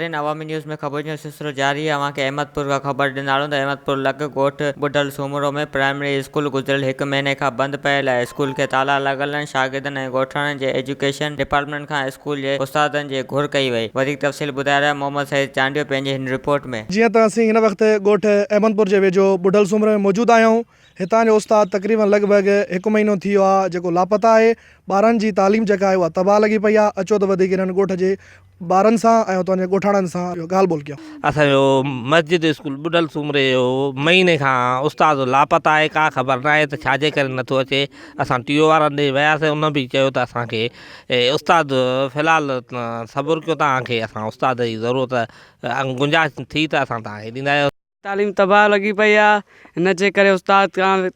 ناظرين عوامي نيوز ۾ خبرن جو سلسلو جاري آهي اوهان کي احمد پور کان خبر ڏيندا هلون ته احمد پور لڳ ڳوٺ ٻڍل سومرو ۾ پرائمري اسڪول گذريل هڪ مهيني کان بند پيل آهي اسڪول کي تالا لڳل آهن شاگردن ۽ ڳوٺاڻن جي ايجوڪيشن ڊپارٽمينٽ کان اسڪول جي استادن جي گهر ڪئي وئي وڌيڪ تفصيل ٻڌائي رهيا محمد سعيد چانڊيو پنهنجي هن رپورٽ ۾. جيئن ته اسين هن وقت ڳوٺ احمد پور جي ويجهو ٻڍل سومرو ۾ موجود آهيون هتان جو استاد تقريبن لڳ ڀڳ هڪ مهينو ٿي ويو آهي جيڪو لاپتا آهي ٻارن جي تعليم جيڪا آهي اها تباهه لڳي پئي آهي اچو ته وڌيڪ هنن ڳوٺ جي ٻارن سان ۽ اتان جي ڳوٺاڻن سان ڳالهه ٻولهه ڪيون. اسان جو مسجد اسڪول ٻڍل سومري جو مهيني کان استاد لاپتا آهي ڪا خبر ناهي ته ڇا جي ڪري نٿو اچي اسان ٽي او وارن ڏي وياسين ان به چيو ته اسان کي استاد في الحال صبر ڪيو توهان کي اسان استاد جي ضرورت گنجائش ٿي ته اسان توهان کي ڏينداسين. تعليم تباهه لڳي پئي آ ان جي ڪري استاد کان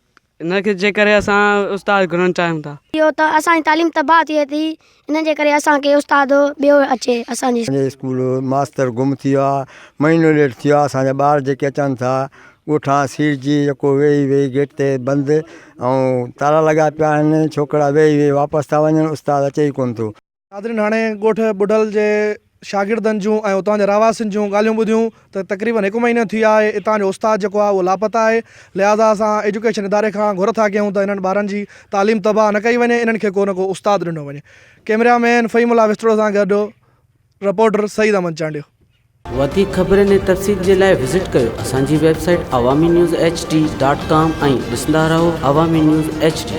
ان جي ڪري اسان استاد گهرڻ چاهيون ٿا. اهو ته اسان جي تعليم تباهه ٿئي ٿي ان جي ڪري اسان کي استاد ٻيو اچي اسان جي. اسان جي اسڪول ماستر گم ٿي ويو آ مهينو ڏيڍ ٿي ويو آ اسان جا ٻار جيڪي اچن ٿا ڳوٺان سيڙجي يڪو ويهي ويهي گيٽ تي بند ۽ تالا لڳا پيا آهن ڇوڪرا ويهي ويهي واپس ٿا وڃن استاد اچي ئي ڪونه ٿو. ناظرين هاڻي ڳوٺ ٻڍل جي شاگردن جون ۽ اتان جي رهواسين جون ڳالهيون ٻڌيون ته تقريبن هڪ مهينو ٿي ويو آهي اتان جو استاد جيڪو آهي اهو لاپتا آهي لهٰذا اسان ايجوڪيشن اداري کان گهر ٿا ڪيون ته انهن ٻارن جي تعليم تباهه نه ڪئي وڃي انهن کي ڪو نه ڪو استاد ڏنو وڃي ڪئميرا مين فهيم الله وسطڙو سان گڏ رپورٽر سعيد احمد چانڊيو. وڌيڪ خبرن ۽ تفصيل جي لاء وزٽ ڪيو اسان جي website Awami news H D dot com ۽ ڏسندا رهو عوامي نيوز ايڇ ڊي.